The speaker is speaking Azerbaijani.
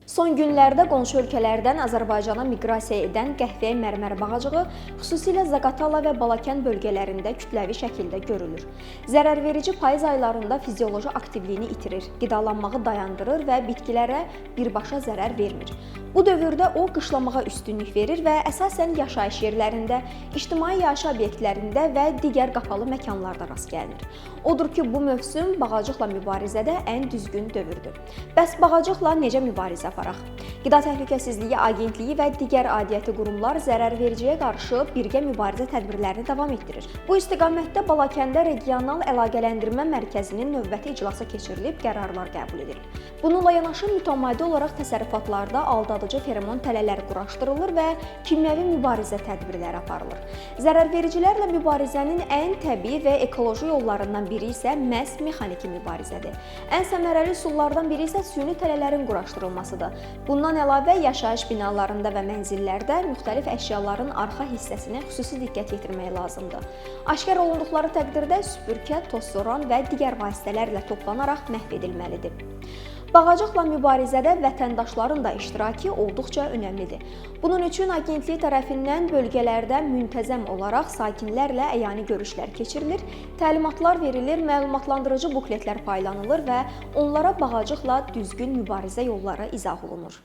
Son günlərdə qonşu ölkələrdən Azərbaycana miqrasiya edən qəhvəyi mərmər bağacığı xüsusilə Zaqatala və Balakən bölgələrində kütləvi şəkildə görülür. Zərərverici payız aylarında fizioloji aktivliyini itirir, qidalanmağı dayandırır və bitkilərə birbaşa zərər vermir. Bu dövrdə o qışlamağa üstünlük verir və əsasən yaşayış yerlərində, ictimai yaşayış obyektlərində və digər qapalı məkanlarda rast gəlinir. Odur ki, bu mövsüm bağacıqla mübarizədə ən düzgün dövrdür. Bəs bağacıqla necə mübarizə aparaq? Qida Təhlükəsizliyi Agentliyi və digər aidiyyəti qurumlar zərərvericiyə qarşı birgə mübarizə tədbirlərini davam etdirir. Bu istiqamətdə Balakəndə Regional Əlaqələndirmə Mərkəzinin növbəti iclası keçirilib, qərarlar qəbul edilib. Bununla yanaşı mütəmadi olaraq təsərrüfatlarda aldadıcı feromon tələlər quraşdırılır və kimyəvi mübarizə tədbirləri aparılır. Zərərvericilərlə mübarizənin ən təbii və ekoloji yollarından biri isə məhz mexaniki mübarizədir. Ən səmərəli üsullardan biri isə süni tələlərin quraşdırılmasıdır. Bundan əlavə yaşayış binalarında və mənzillərdə müxtəlif əşyaların arxa hissəsinə xüsusi diqqət yetirmək lazımdır. Aşkar olunduqları təqdirdə süpürgə, tozsoran və digər vasitələrlə toplanaraq məhv edilməlidir. Bağacıqla mübarizədə vətəndaşların da iştirakı olduqca önəmlidir. Bunun üçün agentlik tərəfindən bölgələrdə müntəzəm olaraq sakinlərlə əyani görüşlər keçirilir, təlimatlar verilir, məlumatlandırıcı bukletlər paylanılır və onlara bağacıqla düzgün mübarizə yolları izah olunur.